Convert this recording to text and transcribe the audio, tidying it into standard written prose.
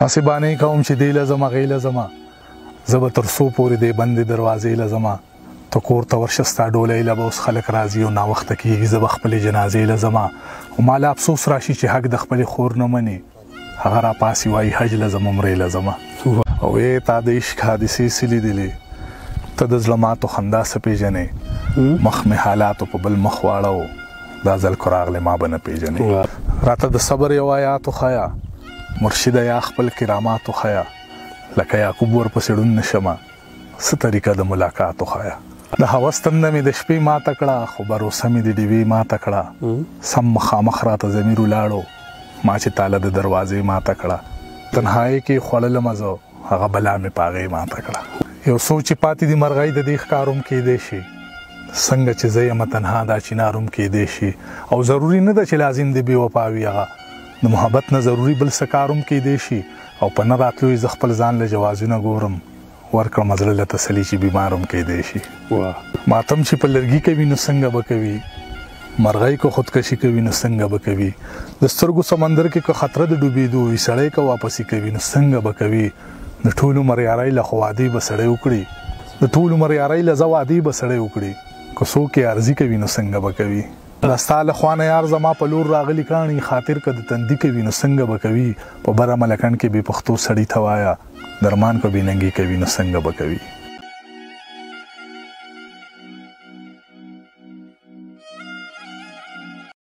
هسې بانې کوم چې دې له ځم هغې له ځمه، زه به تر څو پورې دې بندې دروازې له ځمه. ته کور ته ورشه، ستا ډولۍ له به اوس خلک راځي او ناوخته کېږي، زه به خپلې جنازې له ځمه. خو ما له افسوس راشي چې حق د خپلې خور نه مني، هغه راپاسي وایي حج له ځم عمرې له ځمه. او ای تا د عشق حادثې څه لیدلې، ته د زړه ماتو خندا څه پېژنې، مخ مې حالاتو په بل مخ واړو، دا ځل که راغلې ما به نه پېژنې. راته د صبر یو آیات وښیه مرشده، یا خپل کرامات وښیه، لکه یعقوب ورپسې ړوند نه شمه، څه طریقه د ملاقات وښیه. د هوس تنده مې د شپې ماته کړه، خو بروسه مې د ډیوې ماته کړه، سم مخامخ راته ضمیر ولاړو، ما چې تاله د دروازې ماته کړه. تنهایۍ کې خوړلمه زه، هغه بلا مې په هغې ماته کړه. یو څو چې پاتې دي مرغۍ د دې ښکار هم کېدی شي، څنګه چې زه یم تنها دا چینار هم کېدی شي، او ضروري نه ده چې لازم دې بې وفا وي، هغه د محبت نه ضروري بل څه کار هم کېدی شي. او په نه راتلو یې زه خپل ځان له جوازونه ګورم، ورکړم زړه له تسلي چې بیمار هم کېدی شي. ماتم چې په لرګي کوي نو څنګه به کوي، مرغۍ که خودکشي کوي نو څنګه به کوي، د سترګو سمندر کې که خطر د ډوبېدو وي، سړی که واپسې کوي نو څنګه به کوي. د ټول عمر یارۍ له خو وعدې به سړی وکړي، د ټول عمر یارۍ له زه وعدې به سړی وکړي، که څوک یې عرضي کوي نو څنګه به کوي. دا ستا له خوا نه یار زما په لور راغلي کاڼي، خاطر که د تندي کوي نو څنګه به کوي. په بره ملکن کې بې پښتو سړي ته وایه، درمان که بې ننګي کوي نو څنګه به کوي.